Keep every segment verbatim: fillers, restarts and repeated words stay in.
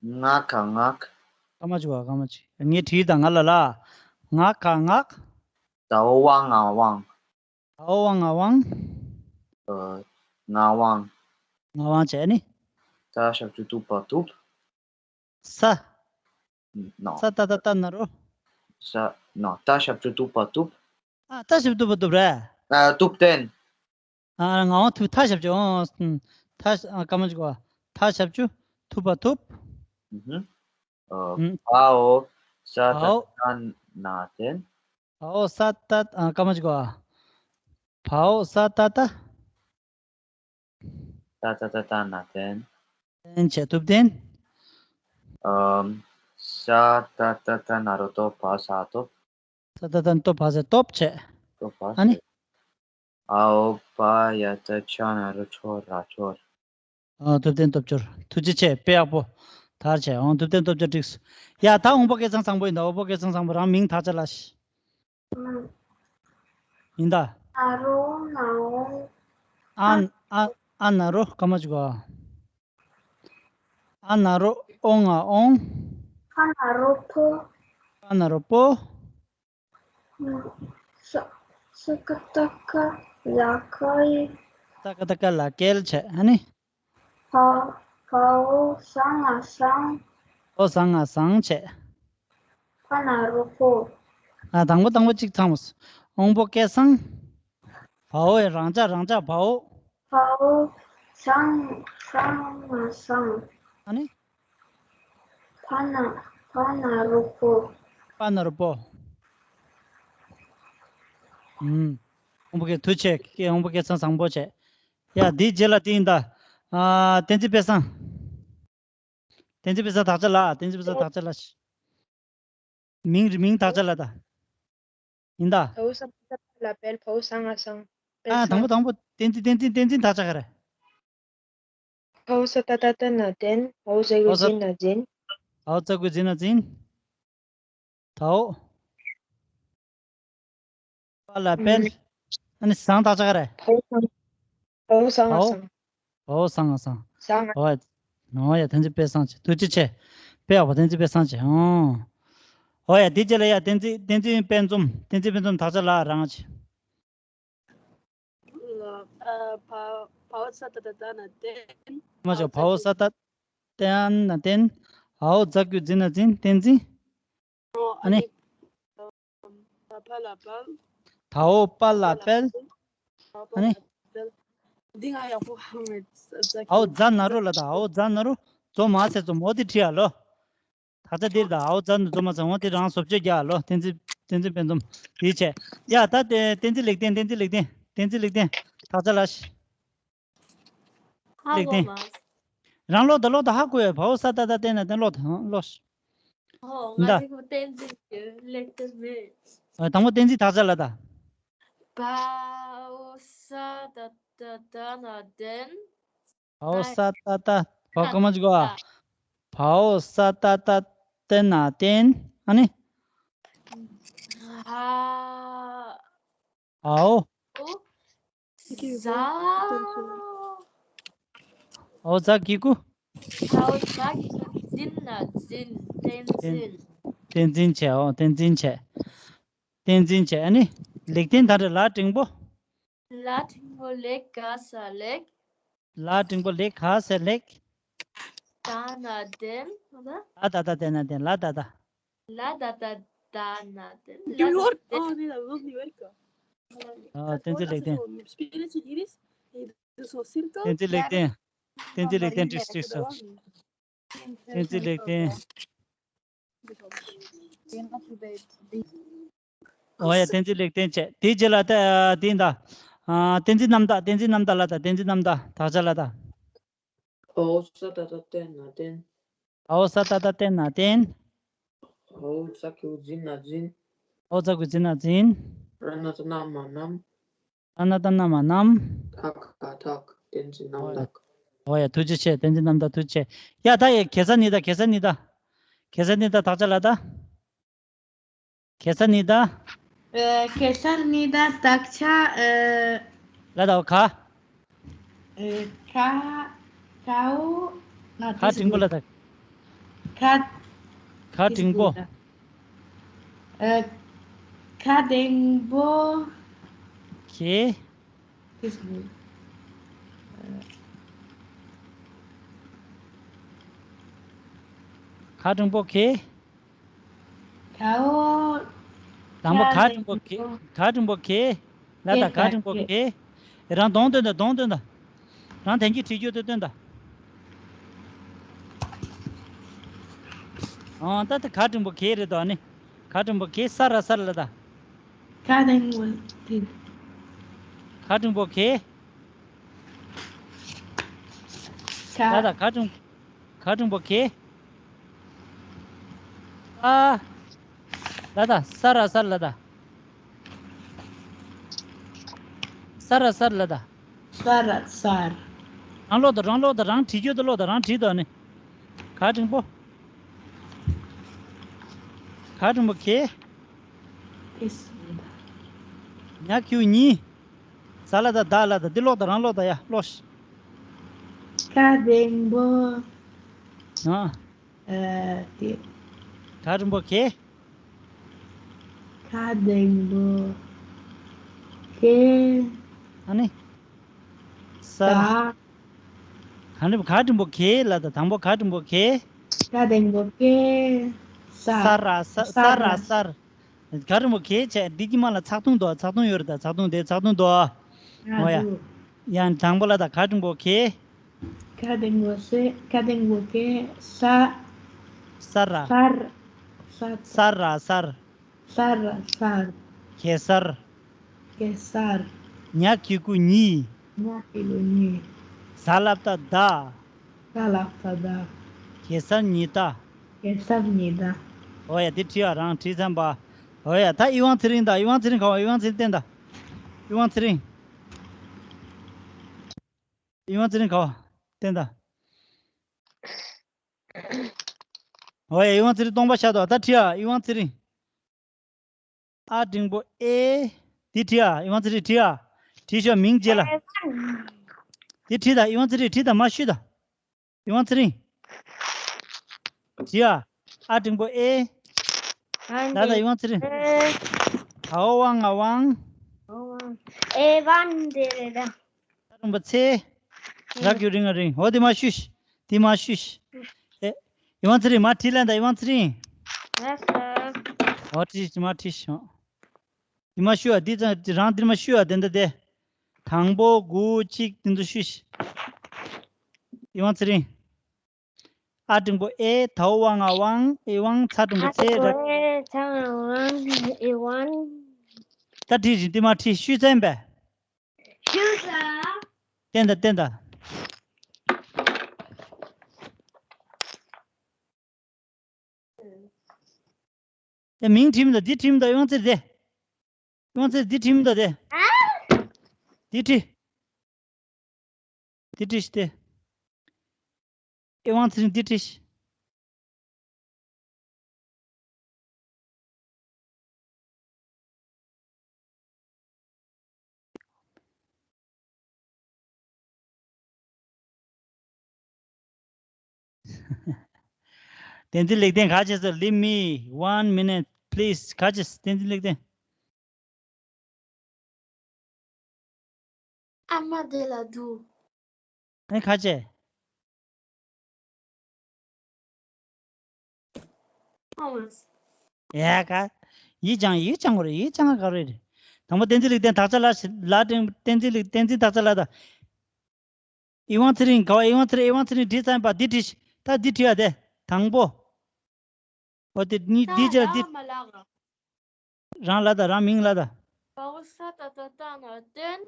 ང་ག་ངག། སྐར་མ་གཅིག་པ། སྐར་མ་གཅིག་ངས་བྲིས་དང་ང་ལ་ལ། ང་ག་ངག། ད་འོ་དབང་ང་དབང་། ད་འོ་དབང་ང་དབང་། ཨ། ངག་དབང་། ངག་དབང་བྱས་ནི། ད་ཞབས་ཀྱུ་ཏུ་པ་ཏུབ། ས། ནོ། ས་ཏ་ཏ་ཏ་ན་རོ། ས། ནོ། ད་ཞབས་ཀྱུ་ཏུ་པ་ཏུབ། ཨ། ད་ཞབས་ཏུ་པ་ཏུབ་རེད། ཨ། ཏུབ་བསྟན། ཨ། ང་འོང་ཐུ་ཐ་ཞབས་ཀྱུ། ཨོ། ཐ། ཨ། སྐར་མ་གཅིག་པ། ཐ་ཞབས་ཀྱུ་ཐུ་པ་ཐུབ། ཨ། ཨ། བའོ་ས་ཏ་བའོ་ཏ་ན་བསྟན། བའོ་ས་ཏ། ཨ། སྐར་མ་གཅིག་པ། བའོ་ས་ཏ་ཏ། ཏ་ཏ་ཏ་ཏ་ན་བསྟན། བསྟན་བྱས་ཐུབ་བསྟན། ཨམ། ས་ཏ་ཏ་ཏ་ན་རོ་ཏོ་བ་ས་ཏོ། ས་ཏ་ཏ་ཏོ་བ་ས་ཏོབ་བྱས། ཏོ་བ་ཨ་ནི། ས། ཨའོ་པ་ཡ་ཏ་ཆ་ན་རོ་ཆོ་ར་ཆོར། ཨ། ཐུབ་བསྟན་སྟོབས་འབྱོར། ཐུགས་རྗེ་ཆེ། དཔེ་ཡག་པོ། དར་བྱས། འོང་། ཐུབ་བསྟན་སྟོབས་འབྱོར་འགྲིགས་སོ། ཡ། ད་འོང་པོ་སྐད་གསང་བཟང་པོ་ཡིན་ད། འོང་པོ་སྐད་གསང་བཟང་པོ། རང་མིང་དག་ཆ་ལ་ཤི། ཡིན་ད། ཨ་རོ་ན་འོང་། ཨ། ཨ། ཨ་ན་རོ། སྐར་མ་གཅིག་པ། ཨ་ན་རོ། ཨོ་ང་ཨོང་། ཕ་ན་རོ་ཕོ། ཕ་ན་རོ་ཕོ། ས། ས་ཀ་ཏ་ཀ་ལ་ཀལ། ས་ཀ་ཏ་ཀ་ལ་ཀལ་བྱས། ཨ་ནི། བ། བའོ་ཟ་ང་ཟང་། བའོ་ཟ་ང་ཟང་བྱས། ཕ་ན་རོ་ཕོ། ཨ། དང་པོ་དང་པོ་གཅིག་ཚང་མ། འོང་པོ་སྐད་གསང་། བའོ་ཡ། རང་འཇགས་རང་འཇགས་བའོ། བའོ་ཟ་ང་ཟང་། ཨ་ནི། ཕ་ན། ཕ་ན་རོ་ཕོ། ཕ་ན་རོ་ཕོ། ཨུམ། འོང་པོ་སྐད་ཐུགས་རྗེ་ཆེ། འོང་པོ་སྐད་གསང་བཟང་པོ་བྱས། ཡ། འདིའི་རྗེས་ལ་དེ་ཡིན་ད། ཨ། བསྟན་འཛིན་དཔལ་བཟང་། བསྟན་འཛིན་དཔལ་བཟང་དག་ཆ་ལ། བསྟན་འཛིན་དཔལ་བཟང་དག་ཆ་ལ། མིང་། མིང་དག་ཆ་ལ་ད། ཡིན་ད། བའོ་ས་ཏ་ཏ་ལ་དཔལ། བའོ་ཟ་ང་ཟང་། དཔལ་ཨ། དང་པོ་བཟང་། དང་པོ་བསྟན་འཛིན། བསྟན་འཛིན། བསྟན་འཛིན་དག་ཆ་ག་རེ། བའོ་ས་ཏ་ཏ་བསྟན་ན་བསྟན། བའོ་ཟ་གུ་བའོ་ས། འཛིན་ན་འཛིན། བའོ་ཟ་གུ་འཛིན་ན་འཛིན། དའོ། པ་ལ་དཔལ། ཨ་ནི་ཟང་དག་ཆ་ག་རེ། བའོ་ཟ་ང་བའོ། ཟང་། བའོ་ཟ་ང་ཟང་། ཟ་ང་། འོ། འོ་ཡ། བསྟན་འཛིན་དཔལ་བཟང་བྱས། ཐུགས་རྗེ་ཆེ། དཔེ་ཡག་པོ། བསྟན་འཛིན་དཔལ་བཟང་བྱས། ཨོ། འོ་ཡ། དེ་རྗེས་ལ་ཡ། བསྟན་འཛིན། བསྟན་འཛིན་དཔལ་འཛོམས། བསྟན་འཛིན་དཔལ་འཛོམས་དག་ཆ་ལ་རང་བྱས། ཨ། བ། བའོ་ས་ཏ་ཏ་བསྟན་ན་བསྟན། མ་ཤོག་བའོ་ས་ཏ་བསྟན་ན་བསྟན། འའོ་ཛ་གུ་འཛིན་ན་འཛིན། བསྟན་འཛིན། ཨ་ནི། ཕ་ལ་དཔལ། དའོ་པ་ལ་དཔལ། ཨ་ནི། འདི་ང་ཡག་པོ་ཧ་མེད། འའོ་ཛ་ན་རོ་ལ་ད། འའོ་ཛ་ན་རོ། ཛོ་མ་ཟེར་ཛོ་མོ་དེ་བྲིས་ཨ་ལོ། དག་ཆ་འདིར་ད། འའོ་ཛ་ན་རོ་ཛོ་མ་ཟེར་འོ་དེ་རང་བཟོ་བཅོས་རྒྱག་ཨ་ལོ། བསྟན་འཛིན། བསྟན་འཛིན་དཔལ་འཛོམས་དེའི་ཆེད། ཡ། ད་དེ་བསྟན་འཛིན་ལེགས་ལྡན། བསྟན་འཛིན་ལེགས་ལྡན། བསྟན་འཛིན་ལེགས་ལྡན་དག་ཆ་ལ་ཤི། ཧ་ལེགས་ལྡན། གོ་མ། རང་ཀློག་དང་། ཀློག་དང་ཧ་གོ་ཡ། བའོ་ས་ཏ་ཏ་བསྟན་ན་བསྟན། ཀློག་དང་ཀློག་ཤི། ཨོ། ང་ད་ཚོ་བསྟན་འཛིན་གྱི་ལེགས་ལྡན་མེད། ཨ། དང་པོ་བསྟན་འཛིན་དག་ཆ་ལ་ད། བའོ་ས་ཏ་ཏ་བསྟན་ན་བསྟན། བའོ་ས་ཏ་ཏ། བའོ་སྐར་མ་གཅིག་གོ། བའོ་ས་ཏ་ཏ་བསྟན་ན་བསྟན། ཨ་ནི། ཧ། འའོ། ཟ། འའོ་ཛ་གི་གུ། འའོ་ཛ་གི་གུ་འཛིན་ན་འཛིན། བསྟན་འཛིན། བསྟན་འཛིན་བྱས། འོ། བསྟན་འཛིན་བྱས། བསྟན་འཛིན་བྱས། ཨ་ནི། ལེགས་ལྡན་ད་རེ་ལ་འབྲིང་པོ། ལ་འབྲིང་པོ་ལེགས། ག་ས་ལེགས། ལ་འབྲིང་པོ་ལེགས། ག་ས་ལེགས། ད་ན་བསྟན། ལ་ད་ལྟ་བསྟན་ན་བསྟན། ལ་ད་ལྟ། ལ་ད་ལྟ་ད་ན་བསྟན། ལ་ད་ལྟ་བསྟན། ཨ། བསྟན་འཛིན་ལེགས་ལྡན། བསྟན་འཛིན་ལེགས་ལྡན། བསྟན་འཛིན་ལེགས་ལྡན་བཀྲ་ཤིས་བདེ་ལེགས། བསྟན་འཛིན་ལེགས་ལྡན། འོ་ཡ། བསྟན་འཛིན་ལེགས་ལྡན་བྱས། དེའི་རྗེས་ལ་ད་དེ་ཡིན་ད། ཨ། བསྟན་འཛིན་རྣམ་དག། བསྟན་འཛིན་རྣམ་དག་ལ་ད། བསྟན་འཛིན་རྣམ་དག་དག་ཆ་ལ་ད། འའོ་ས་ཏ་ཏ་བསྟན་ན་བསྟན། འའོ་ས་ཏ་ཏ་བསྟན་ན་བསྟན། འའོ་ཛ་གི་གུ་འཛིན་ན་འཛིན། འའོ་ཛ་གི་གུ་འཛིན་ན་འཛིན། ར་ན་ཏ་ན་མ་རྣམ། ར་ན་ཏ་ན་མ་རྣམ། ད་ག་དག། བསྟན་འཛིན་རྣམ་དག། འོ་ཡ། ཐུགས་རྗེ་ཆེ། བསྟན་འཛིན་རྣམ་དག། ཐུགས་རྗེ་ཆེ། ཡ། ད་ཡ། གེ་སར་ཉི་ཟླ། གེ་སར་ཉི་ཟླ། གེ་སར་ཉི་ཟླ་དག་ཆ་ལ་ད། གེ་སར་ཉི་ཟླ། ཨ། གེ་སར་ཉི་ཟླ་དག་ཆ། ཨ། ལ་ད་འོ་ག། ཨ། ག། གའོ་ན་ག་འབྲིང་པོ་ལ་ད། ཁ། ཁ་འབྲིང་པོ། ཨ། ཁ་འབྲིང་པོ། ཁེ། ཁ་འབྲིང་པོ་ཁེ། ཁའོ། དང་པོ་ཁ་འབྲིང་པོ་ཁེ། ཁ་འབྲིང་པོ་ཁེ། ལ་དང་ཁ་འབྲིང་པོ་ཁེ། རང་གདོང་སྟོན་དང་གདོང་སྟོན་དང་། རང་དན་གྱི་བྲིས་རྒྱུ་དེ་སྟོན་དང་། ཨང་། ད་ད་ཁ་འབྲིང་པོ་ཁེ་རེད་དོ། ཨ་ནི་ཁ་འབྲིང་པོ་ཁེ། ས་ར་སར་ལ་ད། ཁ་འབྲིང་པོ་ཁེ། ཁ་འབྲིང་པོ་ཁེ། ཁ། ད་ད་ཁ་འབྲིང་། ཁ་འབྲིང་པོ་ཁེ། ཨ། ལ་ད། ས་ར་སར་ལ་ད། ས་ར་སར་ལ་ད། ས་ར་སར། རང་ཀློག་དང་། རང་ཀློག་དང་། རང་བྲིས་རྒྱུ་དེ་ཀློག་དང་། རང་བྲིས་དང་ནི། ཁ་འབྲིང་པོ། ཁ་འབྲིང་པོ་ཁེ། ཉ་གི་གུ་ཉི། ས་ལ་ད་ཟླ་ལ་ད། འདི་ཀློག་དང་། རང་ཀློག་དང་། ཡ་ཀློག་ཤིག་ཁ་འབྲིང་པོ། ཨ། ཨ། དེ། ཁ་འབྲིང་པོ་ཁེ། ཁ་འབྲིང་པོ་ཁེ། ཨ་ནི། ས། ས། ཁ་འབྲིང་པོ། ཁ་འབྲིང་པོ་ཁེ་ལ་ད། དང་པོ་ཁ་འབྲིང་པོ་ཁེ། ཁ་འབྲིང་པོ་ཁེ། ས། ས་ར་ས། ས་ར་སར། ཁ་འབྲིང་པོ་ཁེ་བྱས། འདི་གི་མ་ལ་ཚེག་ཐུང་འདུག་ཚེག་ཐུང་ཡོད་རེད་ད། ཚེག་ཐུང་དེ་ཚེག་ཐུང་འདུག་ཨ། འོ་ཡ། འདུག་ཡང་དང་པོ་ལ་ད། ཁ་འབྲིང་པོ་ཁེ། ཁ་འབྲིང་པོ་ཁེ། ཁ་འབྲིང་པོ་ཁེ། ས། ས་ར། སར། ས། ས་ར་སར། ས་ར་སར། གེ་སར། གེ་སར། ཉ་གི་གུ་ཉི། ཉ་གི་གུ་ཉི། ཟ་ལ་བཏགས་ཟླ། ཟ་ལ་བཏགས་ཟླ། གེ་སར་ཉི་ཟླ། གེ་སར་ཉི་ཟླ། འོ་ཡ། དེ་བྲིས་ཨ། རང་བྲིས་ཚར་བ། འོ་ཡ། ད་ཨི་ཝང་ཚེ་རིང་དང་། ཨི་ཝང་ཚེ་རིང་ག་བ། ཨི་ཝང་ཚེ་རིང་བསྟན་དང་། ཨི་ཝང་ཚེ་རིང་། ཨི་ཝང་ཚེ་རིང་ག་བ། བསྟན་དང་། འོ་ཡ། ཨི་ཝང་ཚེ་རིང་སྟོང་པ་ཤར་དོ། ད་བྲིས་ཨ། ཨི་ཝང་ཚེ་རིང་། ཨ་འབྲིང་པོ་ཨེ། འདི་བྲིས་ཨ། ཨི་ཝང་ཚེ་རིང་བྲིས་ཨ། བྲིས་ཤོག་མིང་རྗེས་ལ། འདི་བྲིས་དང་། ཨི་ཝང་ཚེ་རིང་བྲིས་དང་། མར་བཤུས་དང་། ཨི་ཝང་ཚེ་རིང་། བྲིས་ཨ། ཨ་འབྲིང་པོ་ཨེ། ཨ་ད་ད་ཨི་ཝང་ཚེ་རིང་། ཨེ། ཨའོ་ཝང་ང་ཝང་། ཨའོ་ཝང་། ཨེ་ཝང་དེ་རེད་ད། ཨ་འབྲིང་པོ་ཚེ། ར་གི་གུ་རི་ང་རིང་། འོ་དེ་མར་བཤུས། དེ་མར་བཤུས། ཨེ། ཨི་ཝང་ཚེ་རིང་མར་བྲིས་ལན་དང་། ཨི་ཝང་ཚེ་རིང་། ལགས་སོ། འོ་བྲིས། མར་བྲིས་ཤོག་འདི་མར་བཤུས་ཨ། འདི་ཚང་རང་འདིར་མར་བཤུས་ཨ། དེ་འདྲ་དེ། དང་པོ་དགུ་གཅིག་དེ་ཚོ་བཤུས་ཤིག་ཨི་ཝང་ཚེ་རིང་། ཨ་འབྲིང་པོ་ཨེ། དའོ་ཝང་ང་ཝང་། ཨི་ཝང་། ཚ་འབྲིང་པོ་ཚེ། ར། ཨེ་ཚ་ང་ཝང་། ཨི་ཝང་། ད་བྲིས་ཤིག་འདི་མར་བྲིས། བཤུས་ཚར་པས། བཤུས་ཚར། བསྟན་དང་། བསྟན་དང་། དེ་མིང་བྲིས་མི་འདུག་འདི་བྲིས་མི་འདུག་ཨི་ཝང་ཚེ་རིང་དེ། ཨི་ཝང་ཚེ་རིང་འདི་བྲིས་མི་འདུག་དེ། འདི་བྲིས། འདི་བྲིས་ཤིག་དེ། ཨི་ཝང་ཚེ་རིང་འདི་བྲིས་ཤིག་བསྟན་འཛིན་ལེགས་ལྡན་ག་བྱས་སོང་། Leave me one minute, please. ག་བྱས། བསྟན་འཛིན་ལེགས་ལྡན། ཨ་མ་དེ་ལ་འདུག་ཨེ་ཁ་ཆེ། ཨ་མ། ཡ་ཁ། ཡིག་སྦྱང་། ཡིག་སྦྱང་དགོས་རེད། ཡིག་སྦྱང་ག་རེ་རེད། དང་པོ་བསྟན་འཛིན་ལེགས་ལྡན་དག་ཆ་ལ། ལ་བསྟན་བསྟན་འཛིན་ལེགས། བསྟན་འཛིན་དག་ཆ་ལ་ད། ཨི་ཝང་ཚེ་རིང་ག་བ། ཨི་ཝང་ཚེ་རིང་། ཨི་ཝང་ཚེ་རིང་བྲིས་ཚར་པ། འདི་བྲིས། ད་འདི་བྲིས་ཡ་དེ། དང་པོ། འོ་དེ་གཉིས། ད་འདི་ཅི་ལ་འདི། ལ་མ་ལ་ག་རང་ལ་ད། རང་མིང་ལ་ད། བའོ་ས་ད་ད་ད་ན་བསྟན།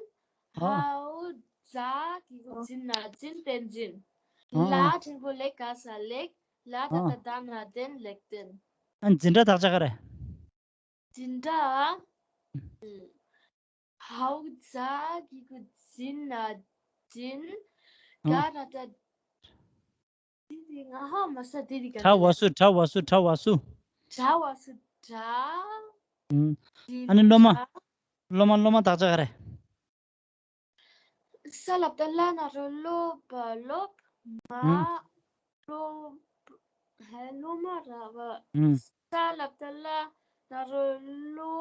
ཨ། ཧའོ་ཛ་གི་གུ་འཛིན་ན་འཛིན། བསྟན་འཛིན། ཨ། ལ་འགྲེང་བུ་ལེ་ག་ས་ལེགས། ལ་ད་ཨ། ད་ད་ན་བསྟན། ལེགས་བསྟན། ཨ། འཛིན་གྲྭ་དག་ཆ་ག་རེ། འཛིན་གྲྭ། ཧའོ་ཛ་གི་གུ་འཛིན་ན་འཛིན། ཨ། ག་ན་ད། དེ་དེ་ང་ཧ་མ་ས་དེ་རིག་ག་གྲ་བ་སུ། གྲ་བ་སུ། གྲ་བ་སུ། གྲ་བ་སུ། གྲ། ཨུམ། འཛིན་ཨ་ནི་སློབ་མ། གྲྭ། སློབ་མ། སློབ་མ་དག་ཆ་ག་རེ། ས་ལ་བཏགས་སླ་ན་རོ། སློ་བ་སློབ། མ། ཨུམ། སློབ། ཧེ་ལོ་མ་ར་བ། ཨུམ། ས་ལ་བཏགས་ལ་ན་རོ་ལོ།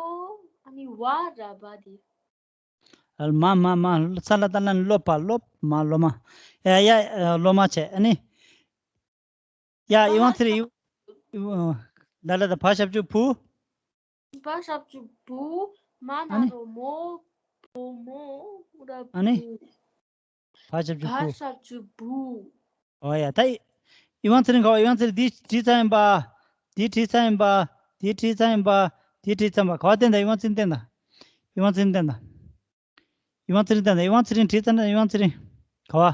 ཨ་ནི་བ་ར་བ་དེ། མ་མ་མ། ས་ལ་བཏགས་ལ་ན་ལོ་པ། ལོ་མ། ལོ་མ། ཡ་ཡ། ལོ་མ་བྱས། ཨ་ནི། ཡ། ཨི་ཝང་ཚེ་རིང་། ལ་ལ་ད་བ་ཞབས་ཀྱུ་བུ། བ་ཞབས་ཀྱུ་བུ། མ་ན་རོ་མོ། བུ་མོ། ཨ་ནི། བ་ཞབས་ཀྱུ་བུ། བ་ཞབས་ཀྱུ་བུ། ཨོ་ཡ། ད་ཨི་ཝང་ཚེ་རིང་ག་བ། ཨི་ཝང་ཚེ་རིང་འདི་བྲིས་ཚར་ཡིན་པ། འདི་བྲིས་ཚར་ཡིན་པ། འདི་བྲིས་ཚར་ཡིན་པ། འདི་བྲིས་ཚར་ཡིན་པ། ག་བ་བསྟན་ད། ཨི་ཝང་ཚེ་རིང་བསྟན་ད། ཨི་ཝང་ཚེ་རིང་བསྟན་ད། ཨི་ཝང་ཚེ་རིང་བསྟན་ད། ཨི་ཝང་ཚེ་རིང་བྲིས་ཚར་ན། ཨི་ཝང་ཚེ་རིང་ག་བ།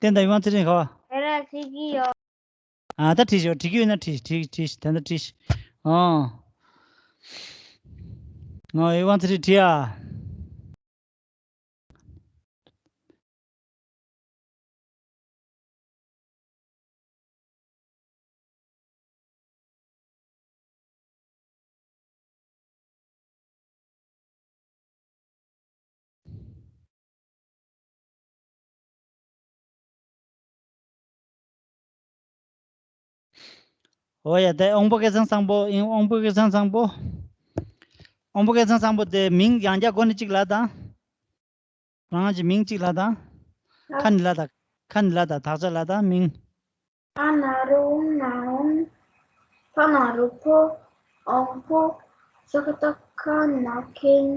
བསྟན་ད། ཨི་ཝང་ཚེ་རིང་ག་བ། དེ་ར་ཁྲིད་ཀྱི་ཡོད། ཨ། ད་བྲིས་ཤོག་བྲིས་ཀྱི་ཡོད་ན་བྲིས། བྲིས། བྲིས། ད་ལྟ་བྲིས། ཨོ། ཨོ། ཨི་ཝང་ཚེ་རིང་བྲིས་ཨ། ཨོ་ཡ། དེ་དབང་པོ་སྐལ་བཟང་བཟང་པོ་ཡིན། དབང་པོ་སྐལ་བཟང་བཟང་པོ། དབང་པོ་སྐལ་བཟང་བཟང་པོ་དེ་མིང་ཡང་བསྐྱར་འགོ་ནས་གཅིག་ལབ་དང་། རང་གི་མིང་གཅིག་ལབ་དང་། ཁ་ནས་ལབ་དང་། ཁ་ནས་ལབ་དང་། དག་ཆ་ལབ་དང་། མིང་། ཨ་ན་རོ་ཨོ་ན་ཨོང་། པ་ན་རོ་པོ། དབང་པོ། ས་ཀ་བཏགས་སྐ་ན་སྐེང་།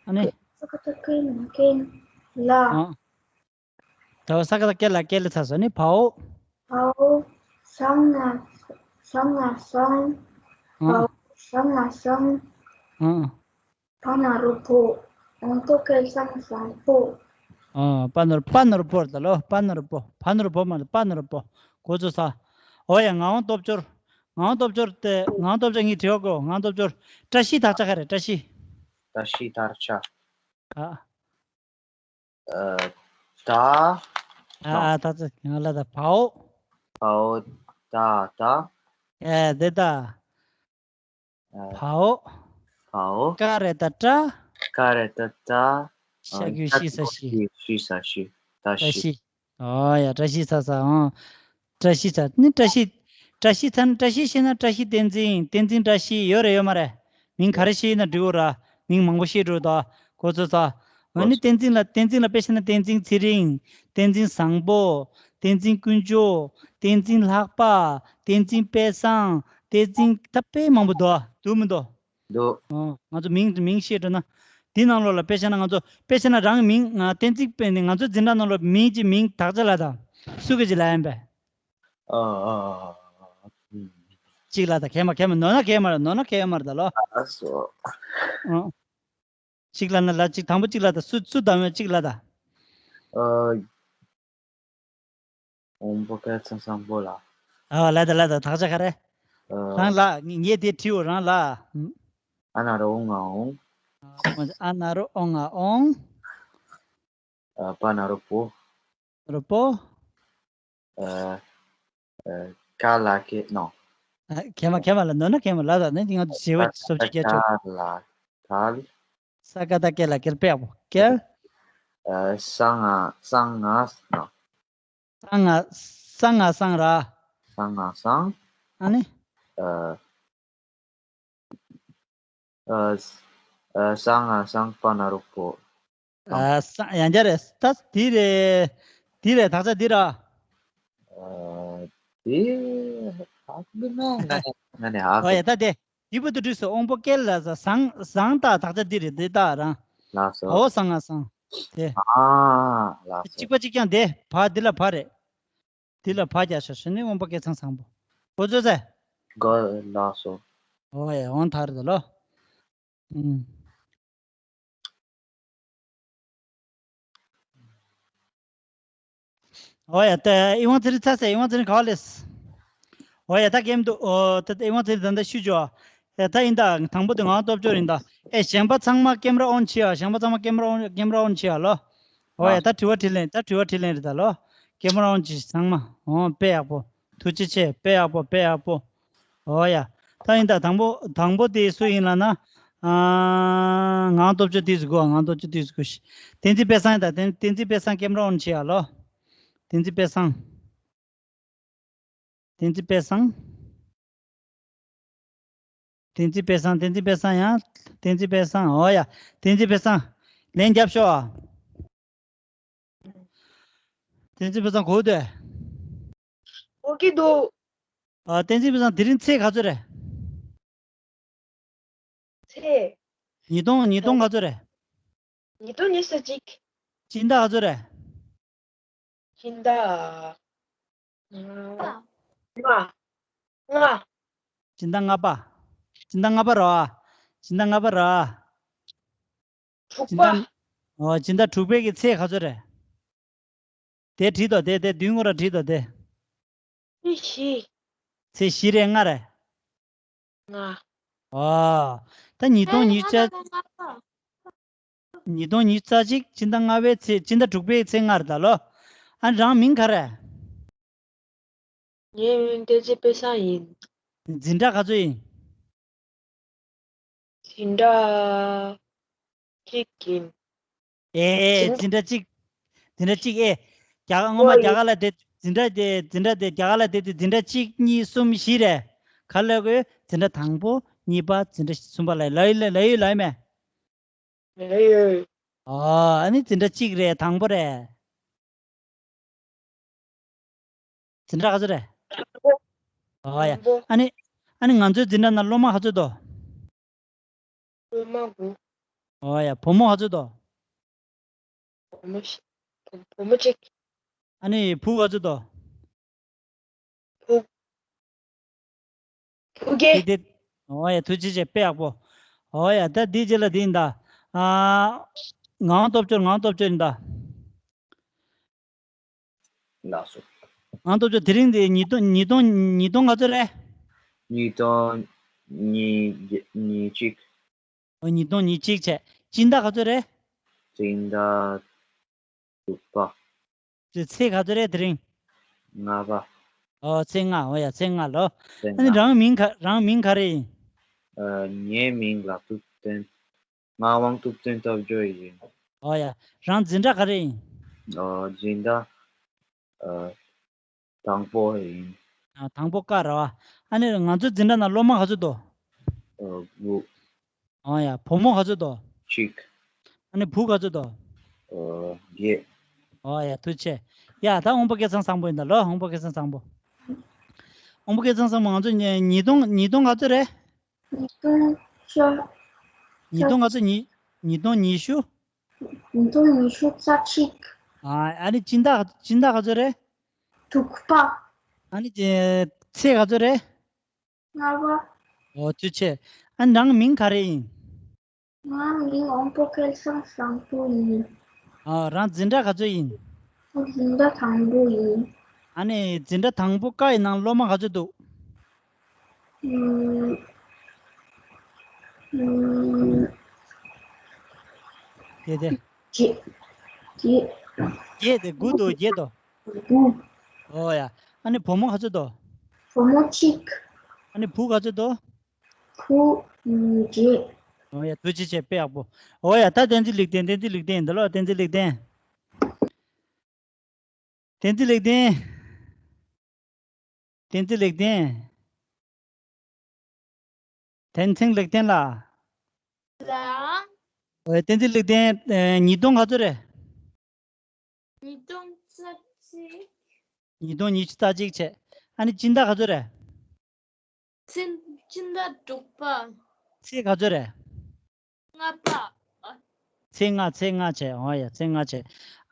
ཨ་ནི། ས་ཀ་བཏགས་སྐེ་ན་སྐེང་ལ། ཨ། ད་ས་ཀ་བཏགས་སྐེ་ལ་སྐེ་ལ་ཚ་སོ་ནི་བའོ། བའོ། ཟ་ང་། ཟ་ང་ཟངས། ཨ། བའོ། ཟ་ང་ཟངས། ཨ། བ་ན་རོ་བོ། དབང་པོ་སྐལ་བཟང་བཟང་པོ། ཨ། པ་ན་རོ། པ་ན་རོ་པོ་རེད་ད་ལོ། པ་ན་རོ་པོ། བ་ན་རོ་བོ་མ་རེད། པ་ན་རོ་པོ། གོ་ཚོད་ས། ཨོ་ཡ། ངག་དབང་སྟོབས་འབྱོར། ངག་དབང་སྟོབས་འབྱོར་དེ། ངག་དབང་སྟོབས་འབྱོར་ངས་དྲི་བ་གོ། ངག་དབང་སྟོབས་འབྱོར། བཀྲ་ཤིས་དག་ཆ་ག་རེ། བཀྲ་ཤིས། བཀྲ་ཤིས་དག་ཆ། ཨ། ཨ། ད། ཨ་ཨ། ད་ཚ་ང་ལ་ད་བའོ། བའོ། ད་ད། ཨེ་དེ་ད། ཨ། བའོ། བའོ། ཀ་རེ་ད་ཀྲ། ཀ་རེ་ད་ཀྲ། ཤ་གུ་ཤི་ས་ཤི། ཤི་ས་ཤི། ད་ད་ཤི། ཤི། ཨོ་ཡ། བཀྲ་ཤིས་ཚ་ས། ཨང་། བཀྲ་ཤིས་ཚ་ནི་བཀྲ་ཤིས། བཀྲ་ཤིས་ཚ་ནི། བཀྲ་ཤིས་ཤེས་ན་བཀྲ་ཤིས་བསྟན་འཛིན། བསྟན་འཛིན་བཀྲ་ཤིས། ཡོད་རེད་ཡོད་མ་རེད། མིང་ག་རེ་ཤེས་ན་འགྲིག་གོ་ར། མིང་མང་པོ་ཤེས་འགྲོ་ད། གོ་ཚོད་ཚ། ཨ་ནི་བསྟན་འཛིན་ལ། བསྟན་འཛིན་ལ་དཔེ་བཞག་ན་བསྟན་འཛིན་ཚེ་རིང་། བསྟན་འཛིན་བཟང་པོ། བསྟན་འཛིན་དཀོན་མཆོག། བསྟན་འཛིན་ལྷག་པ། བསྟན་འཛིན་དཔལ་བཟང་། བསྟན་འཛིན་ད་དཔེ་མང་པོ་འདུག་ཨ། འདུག་མི་འདུག་འདུག་ཨོ། ང་ཚོ་མིང་མིང་ཤེས་འགྲོ་ན། འདི་ནང་ལོགས་ལ་དཔེ་བཞག་ན་ང་ཚོ། དཔེ་བཞག་ན་རང་གི་མིང་། ང་བསྟན་འཛིན་དཔེ་ནི་ང་ཚོ་འཛིན་གྲྭ་ནང་ལོགས་མིང་གཅིག་མིང་དག་ཆ་ལ་དང་། སུ་གི་ཅིག་ལ་ཡིན་པས། ཨ་ཨ་ཨ་ཨ། ཨུམ། གཅིག་ལ་དང་། གས་མ་གས་མ། ནོར་ན་གས་མ་རེད། ནོར་ན་གས་མ་རེད་ད་ལོ། ཨ་སོ། ཨོ། གཅིག་ལ་ན་ལ་གཅིག་དང་པོ་གཅིག་ལ་ད་སུ་སུ་དང་བས་གཅིག་ལ་ད། ཨ། དབང་པོ་སྐལ་བཟང་བཟང་པོ་ལ། ཨ། ལ་ད་ལ་ད་དག་ཆ་ག་རེ། ཨ། རང་ལ། ངས་དེ་བྲིའོ་རང་ལ། ཨ་ན་རོ་ཨོ་ང་ཨོང་། ཨ་ན་རོ་ཨོ་ང་ཨོང་། ཨ། པ་ན་རོ་པོ། རོ་པོ། ཨ། ཨ། ཀ་ལ་ཀེ་ནོ། ཨ། གས་མ་གས་མ་ལ། ནོར་ན་གས་མ་ལ་ད་ནི་ང་ཚོ་བྱེད་པ་སོབ་ཅིག་སྐད་ཆོག་ཀ་ལ་ཀལ། ས་ཀ་བཏགས་སྐེ་ལ་སྐེར། དཔེ་ཡག་པོ། སྐེར། ཨ། ས་ང་། ས་ང་ནོ། ས་ང་། ས་ང་སང་ར། ས་ང་སང་། ཨ་ནི། ཨ། ཨ། ཨ། ས་ང་སང་པ་ན་རོ་པོ། ཨ། ས། ཡང་བསྐྱར་རེད། ད་འདི་རེད། འདི་རེད། དག་ཆ་འདི་ར། ཨ། འདི་ཧ་གོ་མེད། ང་ནས་ང་ནས་ཧ་གོ། ཨོ་ཡ། ད་དེ་འདི་བུ་དུ་བྲིས་སོ། དབང་པོ་སྐལ་ལ་ས། ཟངས། ཟངས་དང་དག་ཆ་འདི་རེད། འདི་དག་རང་། ལགས་སོ། ཨོ། ས་ང་སང་། དེ། ཨ། ལགས་སོ། གཅིག་པ་གཅིག་རྐྱང་དེ་བ་འདི་ལ་བ་རེད། འདི་ལ་བ་རྒྱག་ཤོག་ཞེས་ནི་དབང་པོ་སྐལ་བཟང་བཟང་པོ། གོ་ཚོད་ཚེ། གོ། ལགས་སོ། ཨོ་ཡ། དབང་ཐང་རེད་ལོ། ཨུམ། ཨོ་ཡ། ད་ཨི་ཝང་ཚེ་རིང་ཚ་ཟེར། ཨི་ཝང་ཚེ་རིང་ག་བ་ལས། ཨོ་ཡ། ད་ཀེམ་འདུག་ཨོ། ད་ཨི་ཝང་ཚེ་རིང་ད་ལྟ་ཤུ་ཅོ། ཨེ། ད་ཡིན་ད། དང་པོ་དེ་ངག་སྟོབས་འབྱོར་ཡིན་ད། ཨེ། གཞན་པ་ཚང་མ་ཀེམ་ར་ཨོན་བྱེད་ཨ། གཞན་པ་ཚང་མ་ཀེམ་ར་ཨོན། ཀེམ་ར་ཨོན་བྱེད་ཨ་ལོ། ཨོ་ཡ། ད་དྲི་བ་དྲིས་ལན། ད་དྲི་བ་དྲིས་ལན་རེད་ད་ལོ། ཀེམ་ར་ཨོན་བྱེད་ཚང་མ། ཨོ། དཔེ་ཡག་པོ། ཐུགས་རྗེ་ཆེ། དཔེ་ཡག་པོ། དཔེ་ཡག་པོ། ཨོ་ཡ། ད་ཡིན་ད། དང་པོ། དང་པོ་དེ་སུ་ཡིན་ལབ་ན། ཨ། ངག་སྟོབས་འབྱོར་དེ་ཟེར་གོ། ངག་སྟོབས་འབྱོར་དེ་ཟེར་གོ་ཤི། བསྟན་འཛིན་དཔལ་བཟང་ཡིན་ད། བསྟན་བསྟན་འཛིན་དཔལ་བཟང་ཀེམ་ར་ཨོན་བྱེད་ཨ་ལོ། བསྟན་འཛིན་དཔལ་བཟང་། བསྟན་འཛིན་དཔལ་བཟང་། བསྟན་འཛིན་དཔལ་བཟང་། བསྟན་འཛིན་དཔལ་བཟང་ཡང་། བསྟན་འཛིན་དཔལ་བཟང་། འོ་ཡ། བསྟན་འཛིན་དཔལ་བཟང་། ལན་རྒྱབ་ཤོག་ཨ། བསྟན་འཛིན་དཔལ་བཟང་གོ་འདུག་གོ་གི་འདུག་ཨ། བསྟན་འཛིན་དཔལ་བཟང་དེ་རིང་ཚེས་ག་ཚོད་རེད། ཚེས། ཉིས་སྟོང་ཉིས་སྟོང་ག་ཚོད་རེད། ཉིས་སྟོང་ཉི་ཤུ་རྩ་གཅིག་སྤྱི་ཟླ་ག་ཚོད་རེད། སྤྱི་ཟླ། ལྔ་པ། ལྔ། ལྔ། སྤྱི་ཟླ་ལྔ་པ། སྤྱི་ཟླ་ལྔ་པ་ར། སྤྱི་ཟླ་ལྔ་པ་ར། དྲུག་པ། སྤྱི་ཟླ། ཨོ། སྤྱི་ཟླ་དྲུག་པའི་གི་ཚེས་ག་ཚོད་རེད། དེ་བྲིས་དོ། དེ་དེ་མདུན་ངོ་ར་བྲིས་དོ་དེ། ཚེས་བཞི། ཚེས་བཞི་རེད། ལྔ་རེད། ལྔ། ཨོ། ད་ཉིས་སྟོང་ཉི་ཤུ་རྩ། ཉིས་སྟོང་ཉི་ཤུ་རྩ་གཅིག་སྤྱི་ཟླ་ལྔ་པའི་ཚེས། སྤྱི་ཟླ་དྲུག་པའི་ཚེས་ལྔ་རེད་ད་ལོ། ཨ། རང་མིང་ག་རེ། ངའི་མིང་བསྟན་འཛིན་དཔལ་བཟང་ཡིན། འཛིན་གྲྭ་ག་ཚོད་ཡིན། འཛིན་གྲྭ་གཅིག་ཡིན། ཨེ་ཨེ། འཛིན་འཛིན་གྲྭ་གཅིག་འཛིན་གྲྭ་གཅིག་ཨེ། རྒྱ་གར་སྔོན་མ་ཨོ་རྒྱ་གར་ལ་བསྡད། འཛིན་གྲྭ་དེ། འཛིན་གྲྭ་དེ་རྒྱ་གར་ལ་བསྡད་དུས་འཛིན་གྲྭ་གཅིག་གཉིས་གསུམ་བཞི་རེད། ག་ལ་དགོས། འཛིན་གྲྭ་དང་པོ་གཉིས་པ་འཛིན་གྲྭ་གསུམ་པ་ལ་ལ་ཡོད་ལ་ཡོད་ལ་ཡོད་མེད། ལ་ཡོད། ཨོ། ཨ་ནི་འཛིན་གྲྭ་གཅིག་རེད། དང་པོ་རེད། འཛིན་གྲྭ་ག་ཚོད་རེད། ཨོ་ཡ། དང་པོ། ཨ་ནི། ཨ་ནི་ང་ཚོའི་འཛིན་གྲྭ་ནང་སློབ་མ་ག་ཚོད་འདུག་སློབ་མ་དགུ། ཨོ་ཡ། བུ་མོ་ག་ཚོད་འདུག་བུ་མོ་ཞིག་བུ་མོ་གཅིག་ཨ་ནི་བུ་ག་ཚོད་འདུག་བུ། བུ་སྐྱེས། དེ་དེ། ཨོ་ཡ། ཐུགས་རྗེ་ཆེ། དཔེ་ཡག་པོ། ཨོ་ཡ། ད་འདི་རྗེས་ལ་འདི་ཡིན་ད། ཨ། ངག་དབང་སྟོབས་འབྱོར། ངག་དབང་སྟོབས་འབྱོར་ཡིན་ད། ལགས་སོ། ངག་དབང་སྟོབས་འབྱོར། དེ་རིང་འདི་ཉིས་སྟོང་ཉིས་སྟོང་ཉིས་སྟོང་ག་ཚོད་རེད། ཉིས་སྟོང་ཉི་ཉི་གཅིག་ཨོ། ཉིས་སྟོང་ཉི་གཅིག་བྱས། སྤྱི་ཟླ་ག་ཚོད་རེད། སྤྱི་ཟླ་དྲུག་པ། ཚེས་ག་ཚོད་རེད་དེ་རིང་། ལྔ་པ། ཨོ། ཚེས་ལྔ། ཨོ་ཡ། ཚེས་ལྔ་ལོ། ཚེས་ཨ་ནི་ལྔ། རང་མིང་ག་རང་མིང་ག་རེ་ཡིན། ཨ། ངའི་མིང་ལགས་ཐུབ་བསྟན། ངག་དབང་ཐུབ་བསྟན་སྟོབས་འབྱོར་ཡིན། ཨོ་ཡ། རང་འཛིན་གྲྭ་ག་རེ་ཡིན། ཨ། འཛིན་གྲྭ། ཨ། དང་པོ་ཡིན། ཨ། དང་པོ་ཀ་རེད་པ། ཨ་ནི་ང་ཚོའི་འཛིན་གྲྭ་ནང་སློབ་མ་ག་ཚོད་འདུག་ཨ། དགུ། ཨོ་ཡ། བུ་མོ་ག་ཚོད་འདུག་གཅིག་ཨ་ནི་བུ་ག་ཚོད་འདུག་ཨ། བརྒྱད། ཨོ་ཡ། ཐུགས་རྗེ་ཆེ། ཡ། ད་དབང་པོ་སྐལ་བཟང་བཟང་པོ་ཡིན་ད་ལོ། དབང་པོ་སྐལ་བཟང་བཟང་པོ། དབང་པོ་སྐལ་བཟང་བཟང་པོ། ང་ཚོ་ཉིས་སྟོང་ཉིས་སྟོང་ག་ཚོད་རེད། ཉིས་སྟོང་ཉི་ཤུ། ཉིས་སྟོང་ག་ཚོད། ཉིས་ཉིས་སྟོང་ཉི་ཤུ། ཉིས་སྟོང་ཉི་ཤུ་རྩ་གཅིག་ཨ། ཨ་ནི་སྤྱི་ཟླ་སྤྱི་ཟླ་ག་ཚོད་རེད། དྲུག་པ། ཨ་ནི་ཚེས་ག་ཚོད་རེད། ལྔ་པ། ཨོ། ཐུགས་རྗེ་ཆེ། ཨ་ནི་རང་མིང་ག་རེ་ཡིན། ང་མིང་དབང་པོ་སྐལ་བཟང་བཟང་པོ་ཡིན། ཨ། རང་འཛིན་གྲྭ་ག་ཚོད་ཡིན། འཛིན་གྲྭ་དང་པོ་ཡིན། ཨ་ནི་འཛིན་གྲྭ་དང་པོ་ཀ་ཡི་ནང་སློབ་མ་ག་ཚོད་འདུག་ཨུམ། ཨུམ། དེ་དེ། བརྒྱད། བརྒྱད། བརྒྱད་དེ། དགུ་འདུག་བརྒྱད་དོ། དགུ། ཨོ་ཡ། ཨ་ནི་བུ་མོ་ག་ཚོད་འདུག་བུ་མོ་གཅིག་ཨ་ནི་བུ་ག་ཚོད་འདུག་བུ། ཨུམ། བརྒྱད། ཨོ་ཡ། ཐུགས་རྗེ་ཆེ། དཔེ་ཡག་པོ། ཨོ་ཡ། ད་བསྟན་འཛིན་ལེགས་ལྡན། བསྟན་འཛིན་ལེགས་ལྡན་ཡིན་ད་ལོ། བསྟན་འཛིན་ལེགས་ལྡན། བསྟན་འཛིན་ལེགས་ལྡན། བསྟན་འཛིན་ལེགས་ལྡན། བསྟན་འཛིན་ལེགས་ལྡན་ལགས། ལགས། ཨོ་ཡ། བསྟན་འཛིན་ལེགས་ལྡན། ཨེ། ཉིས་སྟོང་ག་ཚོད་རེད། ཉིས་སྟོང་རྩ་གཅིག་ཉིས་སྟོང་ཉི་ཤུ་རྩ་གཅིག་བྱས། ཨ་ནི་སྤྱི་ཟླ་ག་ཚོད་རེད། ཚེས། སྤྱི་ཟླ་དྲུག་པ། ཚེས་ག་ཚོད་རེད། ལྔ་པ། ཨ། ཚེས་ལྔ། ཚེས་ལྔ་བྱས། ཨོ་ཡ། ཚེས་ལྔ་བྱས།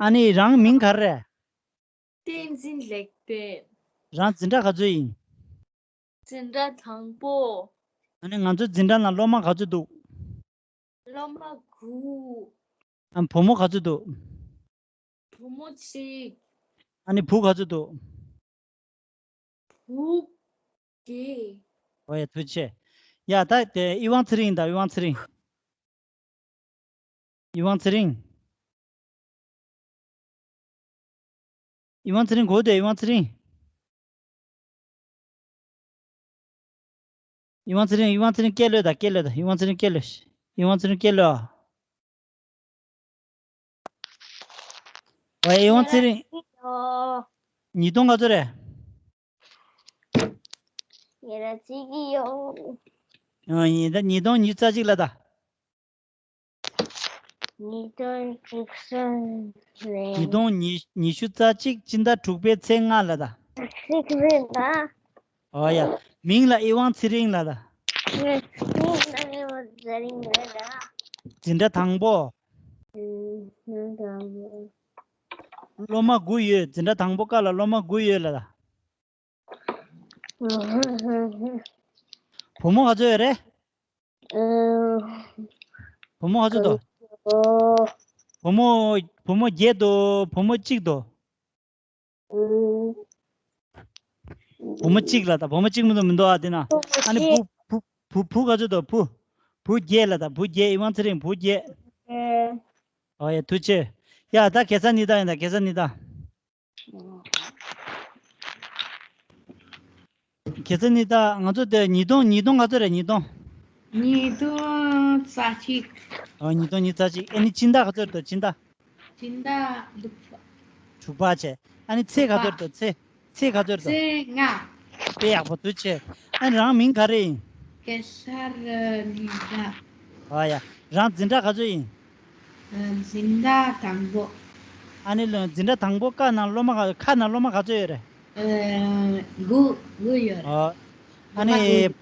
ཨ་ནི་རང་མིང་ག་རེ་རེད། བསྟན་འཛིན་ལེགས་ལྡན། རང་འཛིན་གྲྭ་ག་ཚོད་ཡིན། འཛིན་གྲྭ་དང་པོ། ཨ་ནི་ང་ཚོའི་འཛིན་གྲྭ་ནང་སློབ་མ་ག་ཚོད་འདུག་སློབ་མ་དགུ། ཨ། བུ་མོ་ག་ཚོད་འདུག་བུ་མོ་གཅིག་ཨ་ནི་བུ་ག་ཚོད་འདུག་བུ་བརྒྱད། ཨོ་ཡ། ཐུགས་རྗེ་ཆེ། ཡ། ད་དེ་ཨི་ཝང་ཚེ་རིང་ཡིན་ད། ཨི་ཝང་ཚེ་རིང་། ཨི་ཝང་ཚེ་རིང་། ཨི་ཝང་ཚེ་རིང་། གོ་བདེ། ཨི་ཝང་ཚེ་རིང་། ཨི་ཝང་ཚེ་རིང་། ཨི་ཝང་ཚེ་རིང་། སྐད་ལོས་དང་། སྐད་ལོས་དང་། ཨི་ཝང་ཚེ་རིང་། སྐད་ལོས། ཨི་ཝང་ཚེ་རིང་། སྐད་ལོས། ཨ། ཨི་ཝང་ཚེ་རིང་། ཉིས་སྟོང་ག་ཚོད་རེད། ར་ཅིག་ཡོད། ཨ་ཡིན་ད། ཉིས་སྟོང་ཉི་ཤུ་རྩ་གཅིག་ལ་ད། ཉིས་སྟོང་ཉི་ཤུ་རྩ་གཅིག་ལ། ཉིས་སྟོང་ཉི་ཉི་ཤུ་རྩ་གཅིག་སྤྱི་ཟླ་དྲུག་པའི་ཚེས་ལྔ་ལ་ད། ཚེས་ལྔ་ལ། ཨོ་ཡ། མིང་ལ་ཨི་དབང་ཚེ་རིང་ལ་ད། མིང་ལ་ཨི་དབང་ཚེ་རིང་ལ་ད། འཛིན་གྲྭ་དང་པོ། ཨུམ། འཛིན་གྲྭ་དང་པོ། སློབ་མ་དགུ་ཡོད། འཛིན་གྲྭ་དང་པོ་ཀ་ལ་སློབ་མ་དགུ་ཡོད་ལ་ད། བུ་མོ་ག་ཚོད་ཡོད་རེད། ཨུམ། བུ་མོ་ག་ཚོད་འདུག། ཨོ། བུ་མོ། བུ་མོ་བརྒྱད་འདུག། བུ་མོ་གཅིག་འདུག། ཨུམ། བུ་མོ་གཅིག་ལ་ད། བུ་མོ་གཅིག་མི་འདུག། མི་འདུག་ཨ། དེ་ན། བུ་མོ་ཨ་ནི་བུ་གཅིག། བུ་བུ་བུ་ག་ཚོད་འདུག། བུ། བུ་བརྒྱད་ལ་ད། བུ་བརྒྱད། ཨི་དབང་ཚེ་རིང་བུ་བརྒྱད། ཨེ། ཨོ་ཡ། ཐུགས་རྗེ་ཆེ། ཡ་ད་གེ་སར་ཉི་ཟླ་ཡིན་ད། གེ་སར་ཉི་ཟླ། གེ་སར་ཉི་ཟླ། ང་ཚོ་དེ་ཉིས་སྟོང་། ཉིས་སྟོང་ག་ཚོད་རེད། ཉིས་སྟོང་། ཉིས་སྟོང་རྩ་གཅིག། ཨ། ཉིས་སྟོང་ཉི་ཤུ་རྩ་གཅིག། ཨ་ནི་སྤྱི་ཟླ་ག་ཚོད་རེད་དོ། སྤྱི་ཟླ། སྤྱི་ཟླ་དྲུག་པ། དྲུག་པ་བྱས། ཨ་ནི་ཚེས་ག་ཚོད་རེད་དོ། ཚེས། ཚེས་ག་ཚོད་རེད་དོ། ཚེས་ལྔ། དཔེ་ཡག་པོ། ཐུགས་རྗེ་ཆེ། ཨ་ནི་རང་མིང་ག་རེ་ཡིན། གེ་སར་ཉི་ཟླ། ཨ་ཡ། རང་འཛིན་གྲྭ་ག་ཚོད་ཡིན། འཛིན་གྲྭ་དང་པོ། ཨ་ནི་ལོ། འཛིན་གྲྭ་དང་པོ་ཀ་ནང་སློབ་མ་ག། ཁ་ནང་སློབ་མ་ག་ཚོད་ཡོད་རེད། ཨ། དགུ། དགུ་ཡོད་རེད། ཨ། ཨ་ནི་སློབ་མ་དགུ།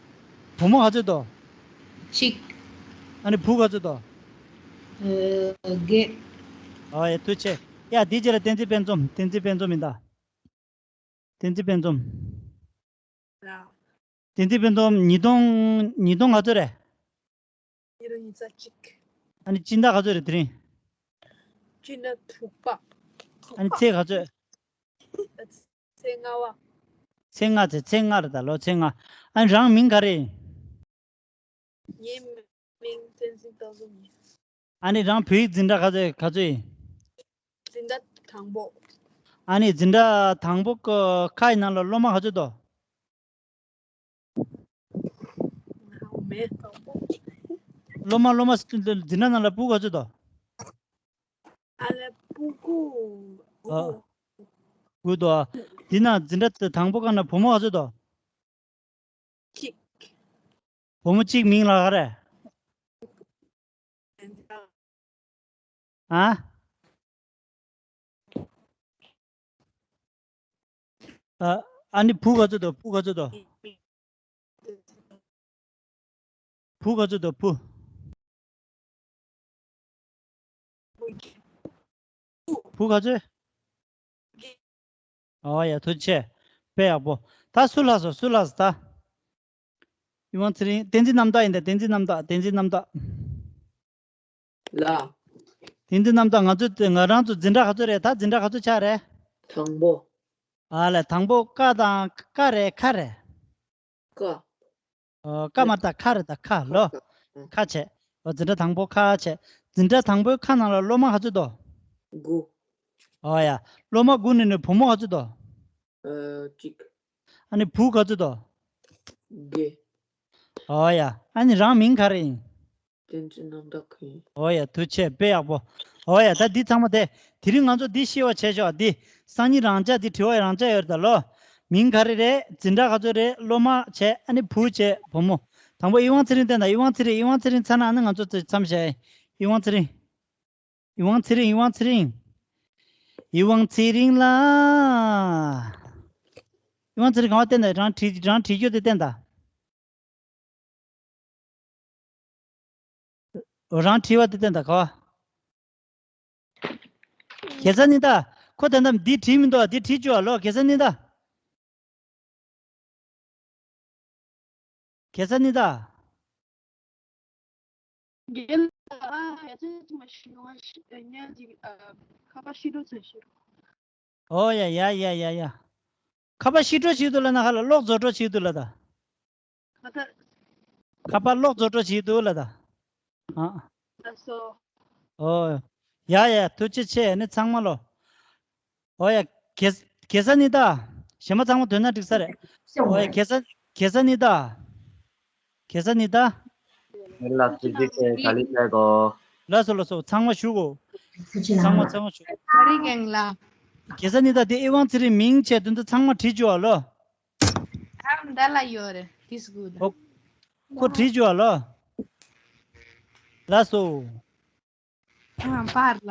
བུ་མོ་ག་ཚོད་འདུག། གཅིག། ཨ་ནི་བུ་ག་ཚོད་འདུག། ཨ། བརྒྱད། ཨ་ཡ། ཐུགས་རྗེ་ཆེ། ཡ་འདི་རྗེས་ལ་བསྟན་འཛིན་དཔལ་འཛོམས། བསྟན་འཛིན་དཔལ་འཛོམས་ཡིན་ད། བསྟན་འཛིན་དཔལ་འཛོམས། ལ། བསྟན་འཛིན་དཔལ་འཛོམས། ཉིས་སྟོང་། ཉིས་སྟོང་ག་ཚོད་རེད། ཉིས་སྟོང་ཉི་ཤུ་རྩ་གཅིག། ཨ་ནི་སྤྱི་ཟླ་ག་ཚོད་རེད་དེ་རིང་། སྤྱི་ཟླ་དྲུག་པ། ཨ་ནི་ཚེས་ག་ཚོད། ཚེས་ལྔ་པ། ཚེས་ལྔ་ཚེས། ཚེས་ལྔ་རེད་ད། ལོ་ཚེས་ལྔ། ཨ་ནི་རང་མིང་ག་རེ་ཡིན། ངའི་མིང་བསྟན་འཛིན་དཔལ་འཛོམས་ཡིན། ཨ་ནི་རང་བོད་ཡིག་འཛིན་གྲྭ་ག་ཚོད། ག་ཚོད་ཡིན། འཛིན་གྲྭ་དང་པོ། ཨ་ནི་འཛིན་གྲྭ་དང་པོ་ཀ་ཁ་ཡི་ནང་ལ་སློབ་མ་ག་ཚོད་འདུག། མེད། སློབ་མ། སློབ་མ་འཛིན་གྲྭ་ནང་ལ་ཕྲུ་གུ་ག་ཚོད་འདུག། ཨ་ལས། ཕྲུ་གུ། ཨ། དགུ་འདུག། འདི་ན་འཛིན་གྲྭ་དང་པོ་ཀ་ན་བུ་མོ་ག་ཚོད་འདུག། གཅིག། བུ་མོ་གཅིག། མིང་ལ་ག་རེ། ཨ། ཨ། ཨ་ནི་བུ་ག་ཚོད་འདུག། བུ་ག་ཚོད་འདུག། བུ་ག་ཚོད་འདུག། བུ། བུ་ག་ཚོད། ཨོ་ཡ། ཐུགས་རྗེ་ཆེ། དཔེ་ཡག་པོ། ད་སུ་ལྷག་སོང་། སུ་ལྷག་སོང་ད། ཨི་དབང་ཚེ་རིང་། བསྟན་འཛིན་རྣམ་དག་ཡིན་ད། བསྟན་འཛིན་རྣམ་དག། བསྟན་འཛིན་རྣམ་དག། ལ། བསྟན་འཛིན་རྣམ་དག། ང་ཚོ། ང་རང་ཚོ་འཛིན་གྲྭ་ག་ཚོད་རེད། ད་འཛིན་གྲྭ་ག་ཚོད་ཆགས་རེད། དང་པོ། ཨ་ལས། དང་པོ་ཀ་དང་། ཀ་རེད། ཁ་རེད། ཀ། ཨོ། ཀ་མ་རེད་ད། ཁ་རེད་ད། ཁ་ལོ། ཁ། ཁ་བྱས། ཨོ། འཛིན་གྲྭ་དང་པོ་ཁ་བྱས། འཛིན་གྲྭ་དང་པོའི་ཁ་ནང་ལ་སློབ་མ་ག་ཚོད་འདུག། དགུ། ཨོ་ཡ། སློབ་མ་དགུ་ནས་ནི་བུ་མོ་ག་ཚོད་འདུག། ཨ། གཅིག། ཨ་ནི་བུ་ག་ཚོད་འདུག། བརྒྱད། ཨོ་ཡ། ཨ་ནི་རང་མིང་ག་རེ་ཡིན། བསྟན་འཛིན་རྣམ་དག་ཡིན། ཨོ་ཡ། ཐུགས་རྗེ་ཆེ། དཔེ་ཡག་པོ། ཨོ་ཡ། ད་འདི་ཚང་མ་དེ། དེ་རིང་ང་ཚོ་འདི་ཤེས་པ་བྱས་ཤོག། འདི་སང་ཉིན་རང་འཇགས། འདི་དྲི་བ་རང་འཇགས་ཡོད་རེད་ད་ལོ། མིང་ག་རེ་རེད། འཛིན་གྲྭ་ག་ཚོད་རེད། སློབ་མ་བྱས། ཨ་ནི་བུ་བྱས། བུ་མོ། དང་པོ་ཨི་དབང་ཚེ་རིང་བསྟན་དང་། ཨི་དབང་ཚེ་རིང་། ཨི་དབང་ཚེ་རིང་ཚར་ན་ཨ་ནི་ང་ཚོ་མཚམས་བཞག་ཡིན། ཨི་དབང་ཚེ་རིང་། ཨི་དབང་ཚེ་རིང་། ཨི་དབང་ཚེ་རིང་། ཨི་དབང་ཚེ་རིང་ལགས། ཨི་དབང་ཚེ་རིང་གང་བ་བསྟན་དང་། རང་བྲིས། རང་བྲིས་རྒྱུ་དེ་བསྟན་དང་། རང་བྲིས་པ་དེ་བསྟན་དང་། ག་བ། གེ་སར་ཉི་ཟླ། ཁོ་དེ་འདྲ་འདི་བྲིས་མི་འདུག། འདི་བྲིས་བཅུག་ཨ་ལོ། གེ་སར་ཉི་ཟླ། གེ་སར་ཉི་ཟླ། རྒན་ལགས། ཨ། ཡ་ཚན་ཅིག་མ་ཤི་ཡོང་ང་ཤི་ཉ་ཅིག། ཨ། ཁ་པར་ཤི་འགྲོ་ཚར་ཤི། ཨོ་ཡ་ཡ་ཡ་ཡ་ཡ། ཁ་པར་ཤི་འགྲོ་བྱེད་འདུག་ལ་ན། ཁ་ལ་གློག་རྫོགས་འགྲོ་བྱེད་འདུག་ལ་ད། ཁ་པར། ཁ་པར་གློག་རྫོགས་འགྲོ་བྱེད་འདུག་ལ་ད། ཨ། ལགས་སོ། ཨོ། ཡ་ཡ། ཐུགས་རྗེ་ཆེ་ནི་ཚང་མ་ལོ། ཨོ་ཡ། གེ་གེ་སར་ཉི་ཟླ། གཞན་པ་ཚང་མ་ཐོན་ན་འགྲིག་ས་རེད། ཨོ་ཡ། གེ་སར་གེ་སར་ཉི་ཟླ། གེ་སར་ཉི་ཟླ། ལགས་སོ། ཐུགས་རྗེ་ཆེ། ག་ལེ་བྱས་གོ། ལགས་སོ་ལགས་སོ། ཚང་མ་བཞུགས་གོ། ཚང་མ་ཚང་མ་བཞུགས། ག་རེ་རྒན་ལགས། གེ་སར་ཉི་ཟླ་དེ་ཨི་དབང་ཚེ་རིང་མིང་བྱས་དོན་དུ་ཚང་མ་བྲིས་བཅུག་ཨ་ལོ། ཨ། འདི་ལ་ཡོད་རེད། ཨོ། ཁོ་བྲིས་བཅུག་ཨ་ལོ། ལགས་སོ། ཨ། པར་ལ།